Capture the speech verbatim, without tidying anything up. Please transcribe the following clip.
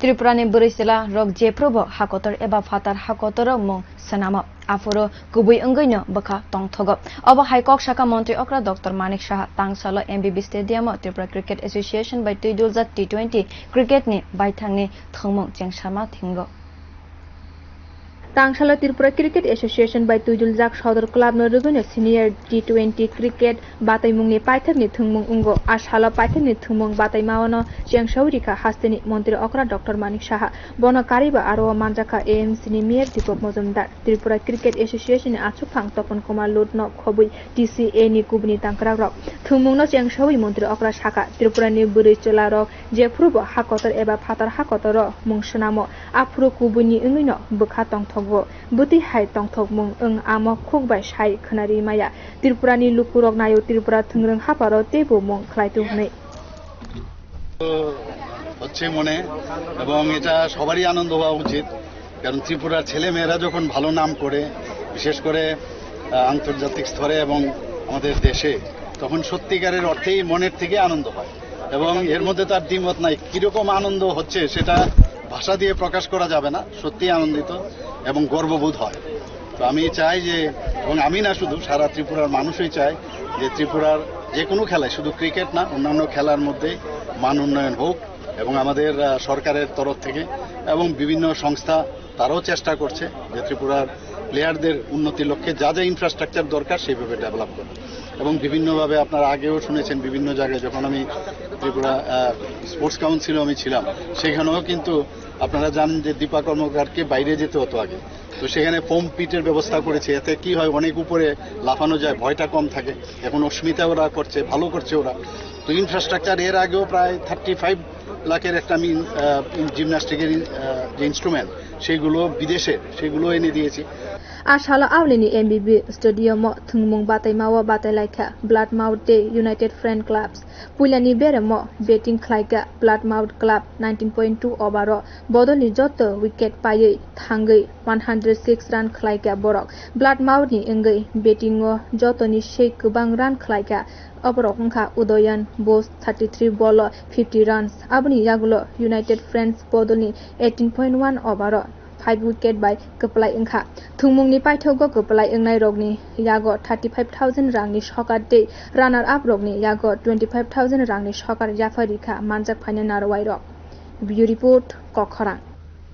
Tripura ni bwrwi chwla rok jephru bo hakotor eba phatar hakotoro mung swnamo, aphuru kubui wngwi no bwkha tongthogo. Obo hai kok saka montri okra Doctor Manik Saha. Tangsalo M B B Stadium o Tripura Cricket Association bai twiduljak T twenty cricket ni baithang ni thwngmung chengsama thingo. Tangsalo Tripura Cricket Association bai twiduljak Sodor Club no rwgwino senior T twenty cricket bataimungni paithakni thwngmung wngo. A salo paithakni thwngmung bataimao no chengsaui rikha hasteni montri okra Doctor Manik Saha. Bono kariba aro o manjakha A M C ni Mayor Deepak Majumdar, Tripura Cricket Association ni achukphang Topon Kumar Lut no khobwi T C A ni kubuni tangkrak rok. Thwngmung no chengsaui montri okra sakha, Tripura ni bwrwi chwla rok jephru bo hakotor eba phatar hakotoro mung swnamo, aphuru kubuni wngwi no bwkha tongthogo. Bwtwi hai tongthokmung wng amo khuk bai sai khwnari maya. Tripura ni lukurok naio Tripura thwngrwng hapharo teibo mung khlai tu hwnwi. হচ্ছে মনে, এবং এটা সবারই আনন্দ হওয়া উচিত, কারণ ত্রিপুরার ছেলে মেয়েরা যখন ভালো নাম করে, বিশেষ করে আহ, আন্তর্জাতিক স্তরে এবং আমাদের দেশে, তখন সত্যিকারের অর্থেই মনের থেকে আনন্দ হয়। এবং এর মধ্যে তার দ্বিমত নাই, কিরকম আনন্দ হচ্ছে সেটা ভাষা দিয়ে প্রকাশ করা যাবে না। সত্যিই আনন্দিত এবং গর্ববোধ হয়। তো আমি চাই যে, এবং আমি না শুধু, সারা ত্রিপুরার মানুষই চায় যে ত্রিপুরার যে কোনো খেলায়, শুধু ক্রিকেট না, অন্যান্য খেলার মধ্যে মান উন্নয়ন হোক এবং আমাদের আহ, সরকারের তরফ থেকে এবং বিভিন্ন সংস্থা তারাও চেষ্টা করছে যে ত্রিপুরার প্লেয়ারদের উন্নতির লক্ষ্যে যা যা ইনফ্রাস্ট্রাকচার দরকার সেইভাবে ডেভেলপ করা। এবং বিভিন্নভাবে আপনারা আগেও শুনেছেন, বিভিন্ন জায়গায় যখন আমি ত্রিপুরা স্পোর্টস কাউন্সিলও আমি ছিলাম, সেখানেও কিন্তু আপনারা জানেন যে দীপা কর্মকারকে বাইরে যেতে হতো আগে। তো সেখানে ফোম পিটের ব্যবস্থা করেছে, এতে কি হয়, অনেক উপরে লাফানো যায়, ভয়টা কম থাকে। এখন অস্মিতা ওরা করছে, ভালো করছে ওরা। তো ইনফ্রাস্ট্রাকচার এর আগেও প্রায় থার্টি ফাইভ লাখের একটা আমি জিমন্যাস্টিকের যে ইনস্ট্রুমেন্ট, সেগুলো বিদেশে, সেগুলো এনে দিয়েছি। A salo Aulini M B B stadium o thwngmung bataima o batai laikha Blood Mouth tei United Friend Clubs. Puilani beremo batting khlaikha Blood Mouth Club, nineteen point two over o bodolni joto wicket paiwi thangwi one hundred six run khlaikha borok. Blood Mouth ni wngwi batting o jotoni sei kwbang run khlaikha. Oborok wngkha Udayan Bose, thirty three ball o fifty runs. Aboni yagulo United Friends bodolni eighteen point one over o five wicket bai kwplai wngkha. Thwngmungni paithago kwplai wngnairokni yago thirty five thousand rangni sokar tei runner up rokni yago twenty five thousand rangni sokar yapharikha manjak phainai narwuairok. Bureau Report, Kokkhorang.